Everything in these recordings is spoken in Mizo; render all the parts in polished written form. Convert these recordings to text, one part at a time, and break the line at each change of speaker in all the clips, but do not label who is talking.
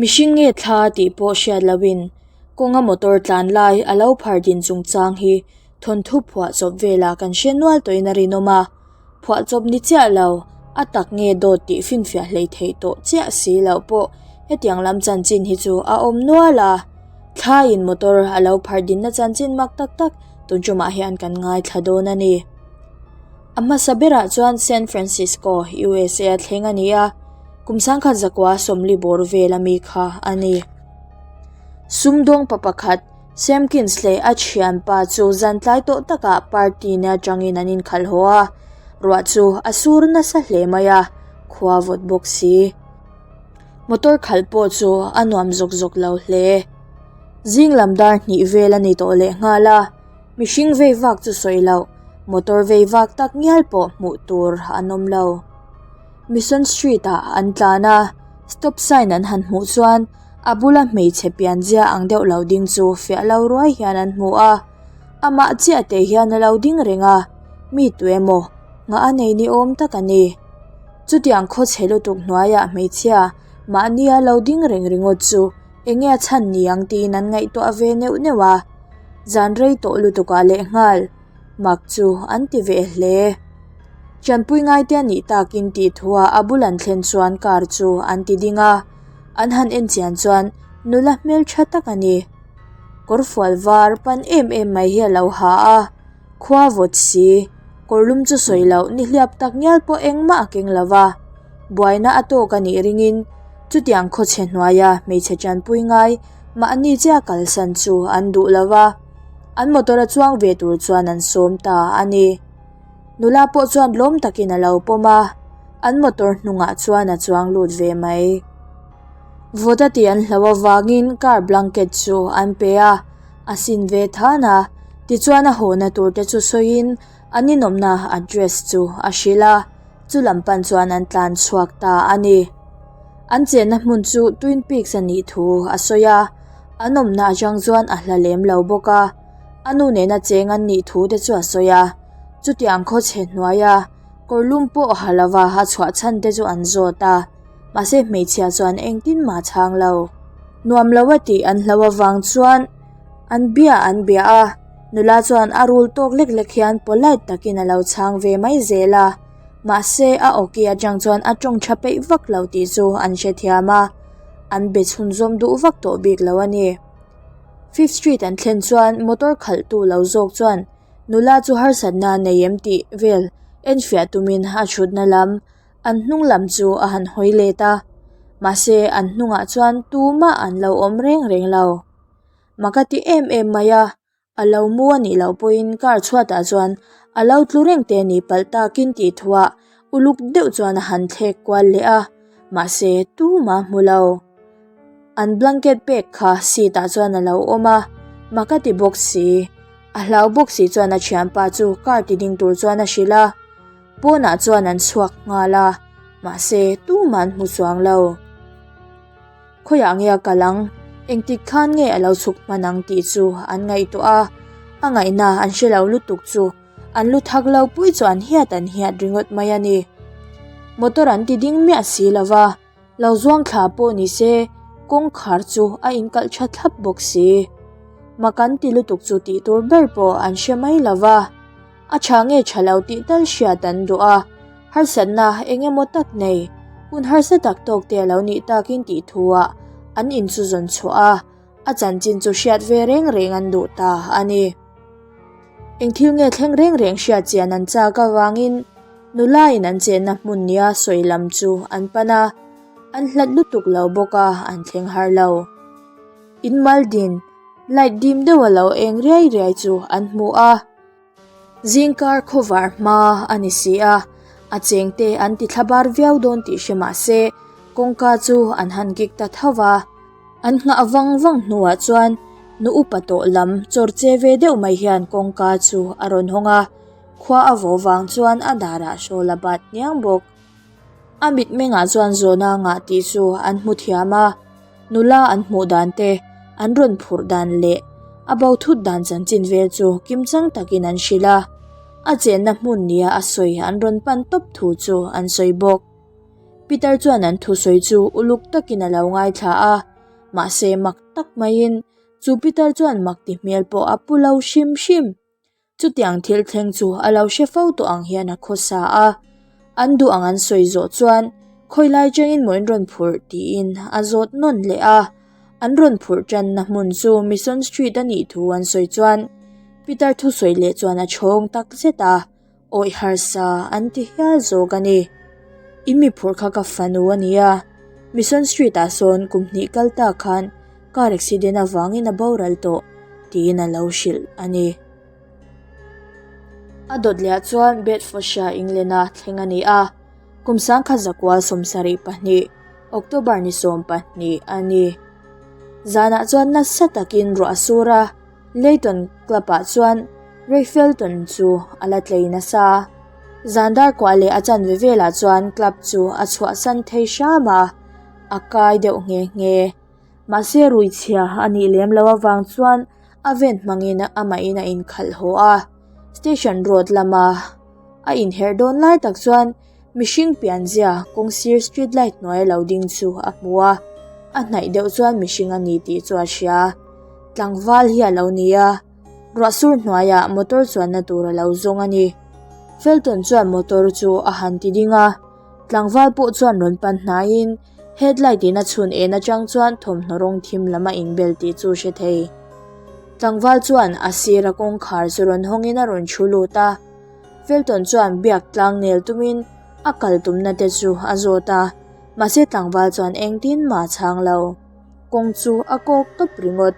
Mihring nge thla tih pawh hriat loin kawnga motor tlan lai a lo phar din chungchang hi thawnthu phuahchawp velah kan hre nual tawhin a rinawm a, phuahchawp ni chiah lo, a tak nge dawt tih finfiah hlei theih tawh chiah si loh pawh hetiang lam chanchin hi chu a awm nual a, thlaiin motor a lo phar dinna chanchin mak tak tak tun tumah hian kan ngaithla dawn a ni. A hmasa berah chuan San Francisco, USA a thleng a ni a. Kum sangkhat zakua sawmli bawr vel ami kha a ni. Sumdawng pa pakhat Samkins leh a thianpa chu zan tlai tawh takah party na atangin an inkhalh haw a, ruah chu a sur nasa hle mai a, khua vawt bawk si. Motor khalh pawh chu a nuam zawk zawk lo hle. Zing lam dar hnih vel a ni tawh lehnghal a, mihring vei vak chu sawi loh, motor vei vak tak ngial pawh hmuh tur an awm lo. Mission Street ah an tlan a, stop sign an han hmuh chuan a bula hmeichhe pianzia ang deuh lo ding chu fiah lo ruai hian an hmu a, amah chiah te hian a lo ding reng a, mi tu emaw nghah a nei ni awm tak a ni. Chutiang khawchhe lutuk hnuaiah hmeichhia mahnia lo ding reng ringawt chu enge a chhan ni ang tiin an ngaihtuah ve neuh neuh a, zan rei tawh lutukah lehnghal mak chu an ti ve hle. Ṭanpui ngaite a nih takin tih thuah a bul an thlen chuan car chu an ti ding a, an han en chian chuan nula hmelṭha tak a ni. Kawrfual var pan em em mai hi a lo ha a, khua vawt si, kawrlum chu sawi loh nihliap tak ngial pawh engmah a keng lo va, buaina a tawk a nih ringin chutiang khawchhe hnuaia hmeichhe ṭanpui ngai mahni chiah kalsan chu an duh lo va, an motor a chuang ve tur chuan an sawm ta a ni. Nula pawh chuan lawm takin a lo pawm a, an motor hnungah chuan a chuang lut ve mai. Vawt a tih an hloh avangin car blanket chu an pe a, a sin ve than a, tichuan a hawhna tur te chu sawiin an inawmna address chu a hrilh a, chu lam pan chuan an tlan chhuak ta a ni. An chenna hmun chu Twin Peaks a nih thu a sawi a, an awmna atang chuan a hla lem lo bawk a. A nu nena cheng an nih thu te chu a sawi a, chutiang khawchhe hnuaia kawrlum pawh ha lova a chhuah chhan te chu an zawt a, mahse hmeichhia chuan engtin mah a chhang lo. Nuam lo a tih an hlo avang chuan an bia an bia a, nula chuan a rul tawk lek lek hian polite takin a lo chhang ve mai zel a, mahse a awki atang chuan a tawng tha peih vak lo tih chu an hrethiam a, an be chhunzawm duh vak tawh bik lo a ni. Fifth Street an thlen chuan motor khalhtu lo zawk chuan nula chu harsatna a nei em tih vel enfiah tumin a thutna lam an hnung lam chu a han hawi let a, mahse an hnungah chuan tumah an lo awm reng reng lo. Mak a ti em em mai a, a lo mu a nih loh pawhin car chhuatah chuan a lo tlu reng te ni palh takin tih thuah uluk deuh chuan a han thlek kual leh a, mahse tumah hmu lo. An blanket pek kha seat ah chuan a lo awm a, mak a ti bawk si. A hlau bawk si chuan a thianpa chu car ti ding tur chuan a hrilh a, pawnah chuan an chhuak nghal a, mahse tumah an hmu chuang lo. Khawiah nge a kal ang? Engtik khan nge a lo chhuk hman ang tih chu an ngaihtuah a, a ngaihna an hre lo lutuk chu an lu thak lo pui chu an hiat an hiat ringawt mai a ni. Motor an ti ding miah si lo va. Lo zuang thla pawh ni se kawngkhar chu a inkalh tha thlap bawk si. Mak an ti lutuk chu tih tur ber pawh an hre mai lo va, a tha nge tha lo tih tal hriat an duh a, harsatna eng emaw tak nei, hun harsa tak tawk te a lo nih takin tih thuah an in chu zawn chhuah a, a chanchin chu hriat ve reng reng an duh ta a ni. Eng thil nge thleng reng reng hriat chian an chak avangin nula in an chenna hmun nia sawi lam chu an pan a, an hlat lutuk lo bawk a an thleng har lo. In mal din, light dim deuh a lo eng riai riai chu an hmu a. Zingkar khawvar hma a ni si a, a chengte an ti thlabar viau dawn tih hre mah se kawngka chu an han kik ta tho va. An nghah vang vang hnuah chuan nu upa tawh lam chawr che ve deuh mai hian kawngka chu a rawn hawng a, khua a vaw vang chuan a darah hrawl a bat hniang bawk. A mitmengah chuan zawhna ngah tih chu an hmu thiam a, nula an hmuh dan te, an rawn phurh dan leh a bo thut dan chanchin vel chu kimchang takin an hrilh a, a chenna hmun nia a sawi an rawn pan tawp thu chu an sawi bawk. Pitar chuan an thusawi chu uluk takin a lo ngaithla a, mahse mak tak maiin chu pitar chuan mak ti hmel pawh a pu lo hrim hrim. Chutiang thil thleng chu a lo hre fo tawh ang hian a khawsa a, an duh ang an sawi zawh chuan khawilai changin maw in rawn phurh tiin a zawt nawn leh a, an rawn phurh tanna hmun chu Mission Street a nih thu an sawi chuan Peter thusawi leh chuan a chhawng tak zet a, awih harsa an ti hial zawk a ni. In mi phurh kha ka fanu a ni a, Mission Street ah sawn kum hnih kal ta khan car accident avangin a boral tawh tiin a lo hrilh a ni. A dawt leh ah chuan Bedfordshire England a thleng a ni a, kum sangkhat zakual 72 October ni 12 a ni. Zanah chuan nasa takin ruah a sur a, Leyton Club ah chuan Ray Felton chu a la tlei nasa. Zan dar kuah leh a chanve velah chuan club chu a chhuahsan thei hram a, a kai deuh nghe nghe. Mahse rui chhia a nih lem loh avang chuan a ven hmangin amahin a inkhalh haw a, station road lama a inherh dawn lai tak chuan mihring pianzia kawng sir street light hnuaia lo ding chu a hmu a, a hnaih deuh chuan mihring a ni tih chu a hria. Tlangval hi a lo ni a, ruah sur hnuaiah motor chuanna tur a lo zawng a ni. Felton chuan motor chu a han ti ding a, tlangval pawh chuan rawn pan hnaiin Headlight in a chhun en atang chuan thawmhnaw rawng thim lam a inbel tih chu hre thei. Tlangval chuan a sira kawngkhar chu rawn hawngin a rawn thu lut a. Felton chuan biak tlang nel tumin a kal tumna te chu a zawt a, mahse tlangval chuan engtin mah a chhang lo. Kawng chu a kawk tawp ringawt.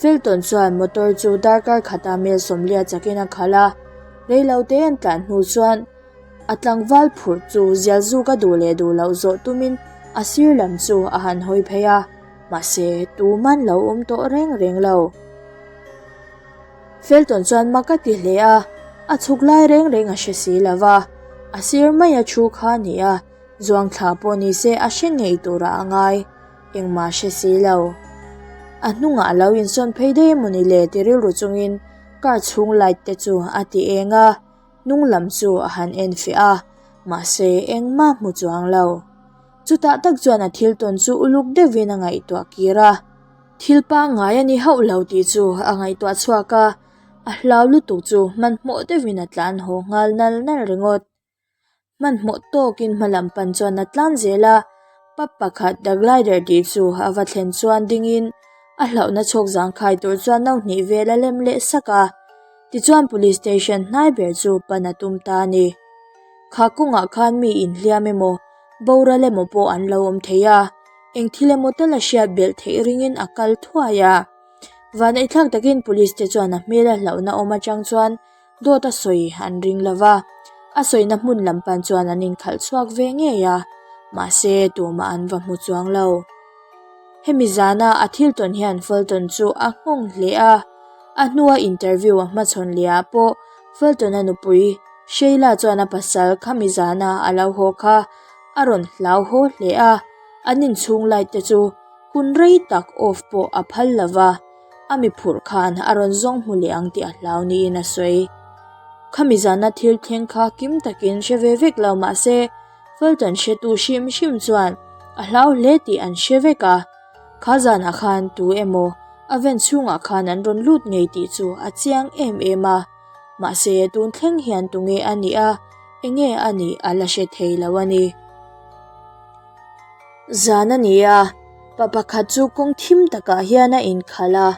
Felton chuan motor chu darkar khata mel sawmliah chakin a khalh a, reilote an tlan hnu chuan A tlangval phurh chu zial zuk a duh leh duh loh zawh tumin a sir lam chu a han hawi phei a, mahse tuman lo awm tawh reng reng lo. Felton chuan mak a ti hle a, a chhuk lai reng reng a hre si lo va, a sir maia thu kha a ni a, zuang thla pawh ni se a hre ngei turah a ngai, engmah a hre si lo. A hnungah a lo insawn phei daih emawni le ti rilru chungin car chhung light te chu a ti eng a. Hnung lam chu a han en feh a, mahse engmah hmu chuang lo. Chutah tak chuan a thil tawn chu uluk deuhin a ngaihtuah kir a. Thil pangngai a ni hauh lo tih chu a ngaihtuah chhuak a, a hlau lutuk chu hmanhmawh deuhin a tlan haw nghal nal nal ringawt. Hmanhmawh tawkin hma lam pan chuan a tlan zel a, pub pakhat The Glider tih chu a va thlen chuan dingin a hlauhna chhawk zangkhai tur chuan no hnih vel a lem leh sak a. Tichuan Police Station hnai ber chu pan a tum ta a ni. Kha kawngah khan mi inhliam emaw, boral emaw pawh an lo awm thei a, eng thil emaw tal a hriat belh theih ringin a kal thuai a. Vaneihthlak takin Police te chuan a hmel a hlauhna awm atang chuan Dawt a sawi an ring lo va, a sawina hmun lam pan chuan an inkhalh chhuak ve ngei a, mahse tumah an va hmu chuang lo. Hemi zana a thil tawn hian Fulton chu a nghawng hle a, a hnua interview a hmachhawn leh ah pawh Fulton-a nupui Sheila chuan a pasal khami zana a lo haw kha a rawn hlau haw hle a, an inchhung light te chu hun rei tak off pawh a phal lo va. A mi phurh khan a rawn zawng hmu leh ang tih a hlau niin a sawi. Khami zana thil thleng kha kim takin hre ve vek lo mah se, Fulton hretu hrim hrim chuan a hlau hle tih an hre vek a. Kha zanah khan tu emaw a ven chhungah khan an rawn lut ngei tih chu a chiang em em a. Mahse tun thleng hian tunge a nih a, enge a nih a la hre thei lo a ni. Zan a ni a, pa pakhat chu kawng thim takah hian a inkhalh a,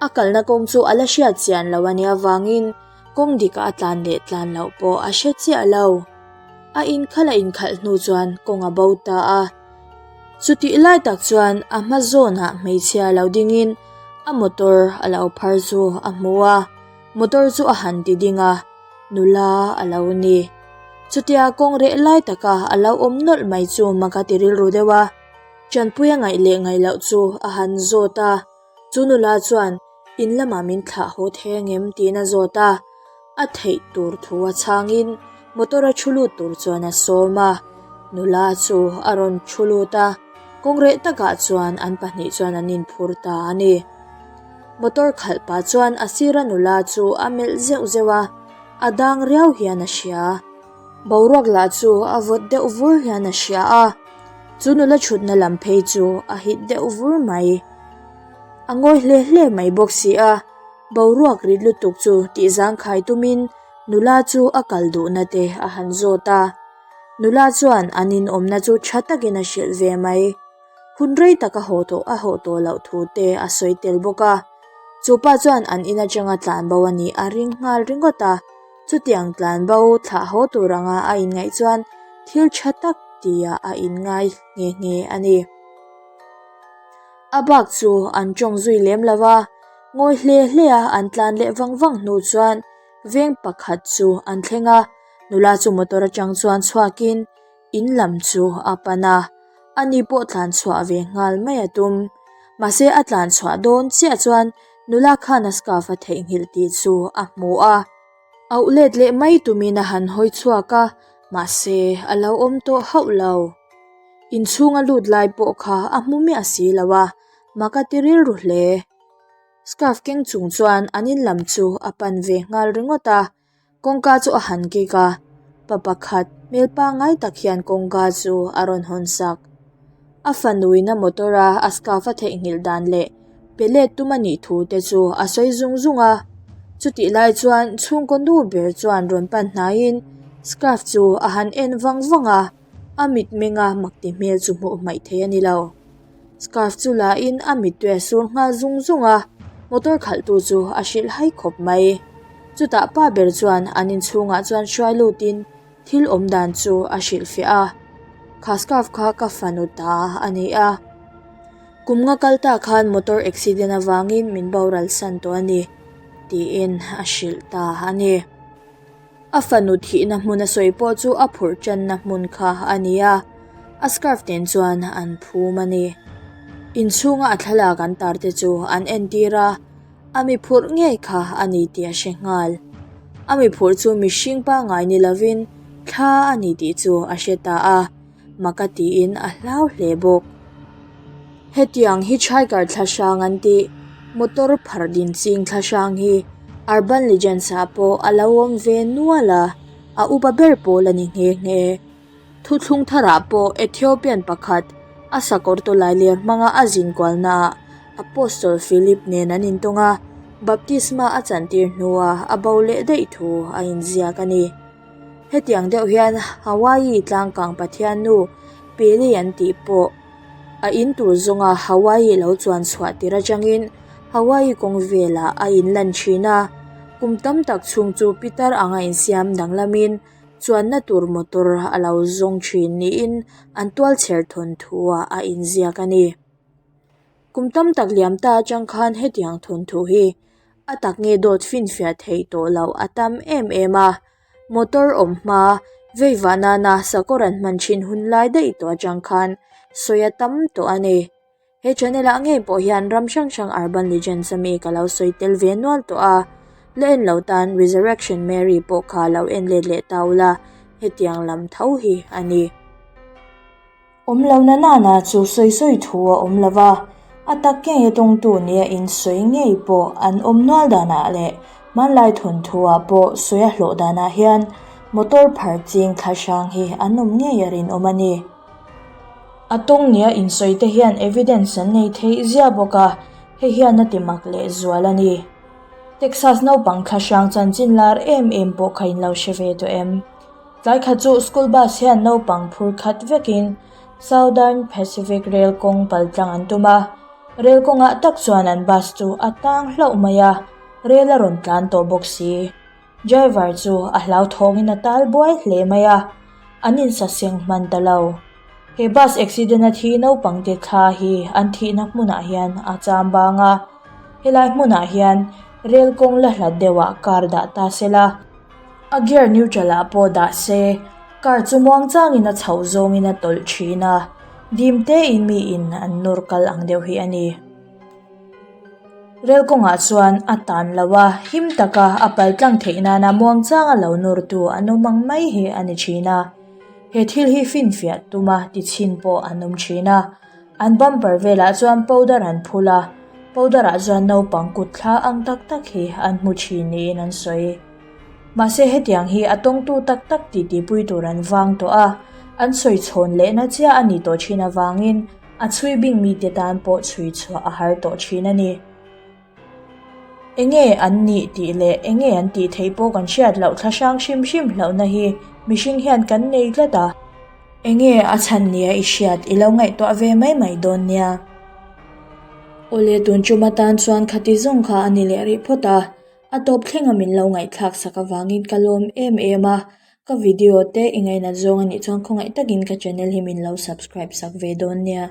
a kalna kawng chu a la hriat chian loh a nih avangin kawng dikah a tlan leh tlan loh pawh a hre chiah lo. A inkhalh a inkhalh hnu chuan kawng a bo ta a. Chutih lai tak chuan a hma zawnah hmeichhia lo dingin a motor a lo phar chu a hmu a, motor chu a han ti ding a, nula a lo ni. Chutia kawng reh lai taka a lo awm nawlh mai chu mak a ti rilru deuh a, Tanpuia ngaih leh ngaih loh chu a han zawt a, chu nula chuan in lamah min thlah haw thei angem tiin a zawt a, a theih tur thu a chhangin motor a thu lut tur chuan a sawm a, nula chu a rawn thu lut a, kawng reh takah chuan an pahnih chuan an inphur ta a ni. Motor khalh pah chuan a sira nula chu a melh zeuh zeuh a. A dang riau hian a hria. Boruak lah chu a vawt deuh vur hian a hria a. Chu nula thutna lam phei chu a hit deuh vur mai. A ngawi hle hle mai bawk si a, boruak rit lutuk chu tih zangkhai tumin nula chu a kal duhna te a han zawt a. Nula chuan an inawmna chu tha takin a hrilh ve mai. Hun rei tak a haw tawh a haw tawh loh thu te a sawi tel bawk a. Chu pa chuan an in atanga tlan bo a nih a ring nghal ringawt a. Chutiang tlan bo thlah haw tur anga a inngaih chuan thil tha tak tihah a inngai nghe nghe a ni. A bak chu an tawng zui lem lo va, ngawi hle hle a an tlan leh vang vang hnu chuan veng pakhat chu an thleng a, nula chu motor atang chuan chhuakin in lam chu a pan a, ani pawh tlan chhuah ve nghal mai a tum. Mahse a tlan chhuah dawn chiah chuan nula khan a scarf a theihnghilh tih chu a hmu a, auh let leh mai tumin a han hawi chhuak a, mahse a lo awm tawh hauh lo. Inchhunga lut lai pawh kha a hmu miah si lo a, mak a ti rilru hle. Scarf keng chung chuan an in lam chu a pan ve nghal ringawt a, kawngka chu a han kik a, pa pakhat hmel pangngai tak hian kawngka chu a rawn hawn sak. A fanuin a motor a a scarf a theihnghilh dan leh pe let tum a nih thu te chu a sawi zung zung a. Chutih lai chuan chhungkaw nu ber chuan rawn pan hnaiin scarf chu a han en vang vang a. A mitmenga makti hmel chu hmuh hmaih thei a ni lo. Scarf chu la in a mittui a sur nghal zung zung a, motor khalhtu chu a hrilh hai khawp mai. Chutah pa ber chuan an inchhungah chuan hruai lutin thil awm dan chu a hrilhfiah a, Kha scarf kha ka fanu ta a ni a. Kum nga kal ta khan motor accident avangin min boral san tawh a ni, tiin a hrilh ta a ni. A fanu thihna hmun a sawi pawh chu a phurh tanna hmun kha a ni a, a scarf nen chuan an phum a ni. Inchhunga a thlalak an tar te chu an entir a, a mi phurh ngei kha a ni tih a hre nghal. A mi phurh chu mihring pangngai ni lovin thla a ni tih chu a hre ta a, mak a tiin a hlau hle bawk. Hetiang hitchhiker thla hrang an tih, motor phar din ching thla hrang hi Urban Legends ah pawh a lo awm ve nual a, a upa ber pawl a ni nghe nghe. Thuthlung tharah pawh Ethiopian pakhat a sakawr tawlai ler hmanga a zin kualnaah Apostle Philip nen an intawng a, baptisma a chantir hnuah a bo leh daih thu a inziak a ni. Hetiang deuh hian Hawaii tlangkang pathian nu Pele an tih pawh a in tur zawnga Hawaii lo chuan chhuah tir atangin Hawaii kawng velah a inlan thin a, kum tam tak chhung chu pitar anga insiam danglamin chuanna tur motor a lo zawng thin niin an tualchher thawnthu ah a inziak a ni. Kum tam tak liam ta atang khan hetiang thawnthu hi a tak nge dawt finfiah theih tawh loh a tam em em a, motor awm hma vei vah nana sakawr an hman thin hun lai daih tawh atang khan sawi a tam tawh a ni. He channel ah ngei pawh hian ram hrang hrang urban legends ami ka lo sawi tel ve nual tawh a, la en lo tan Resurrection Mary pawh kha lo en let leh ta ula hetiang lam tho hi a ni. Awm lo na nana chu sawi sawi thu a awm lo va, a tak ngei a tawngtu nia insawi ngei pawh an awm nual danah leh hmanlai thawnthu ah pawh sawi a hlawh danah hian motor phar ching thla hrang hi an awm ngei a rinawm a ni. A tawng nia insawi te hian evidence an nei theih ziah bawk a, hei hian a ti mak leh zual a ni. Texas naupang thla hrang chanchin lar em em pawh kha in lo hre ve tawh em? Tlai khat chu school bus hian naupang phur khat vekin Southern Pacific rel kawng pal tlang an tum a, rel kawngah tak chuan an bus chu a tang hlauh mai a, rel a rawn tlan tawh bawk si. Driver chu a hlauthawngin a tal buai hle mai a, an insaseng hman ta lo. He bus accident a thi naupang te thla hi an thihna hmunah hian a cham bang a, helai hmunah hian rel kawng la hlat deuhah car dah ta sela. A gear neutral ah pawh dah se, car chu muangchangin a chhoh zawngin a tawlh thin a, dim tein miin an nawr kal ang deuh hi a ni. Rel kawngah chuan a tan lo a, him taka a pal tlang theih nana muangchanga lo nawrtu an awm ang mai hi a ni thin a. He thil hi finfiah tuma tichhin pawh an awm thin a, an bumper velah chuan powder an phul a, powder ah chuan naupang kut thla ang tak tak hi an hmu thin niin an sawi. Mahse hetiang hi a tawngtu tak tak titi pui tur an vang tawh a, an sawi chhawn lehna chiah a nih tawh thin avangin a chhui bing mite tan pawh chhui chhuah a har tawh thin a ni. Enge an nih tih leh enge an tih theih pawh kan hriat loh thla hrang hrim hrim hlauhna hi mihring hian kan nei tlat a. Enge a chhan nia i hriat i lo ngaihtuah ve mai mai dawn nia. Awle tun tum atan chuan khati zawng kha a ni leh rih phawt a, a tawp thlenga min lo ngaihthlak sak avangin ka lawm em em a, ka video te i ngainat zawng a nih chuan khawngaih takin ka channel hi min lo subscribe sak ve dawn nia.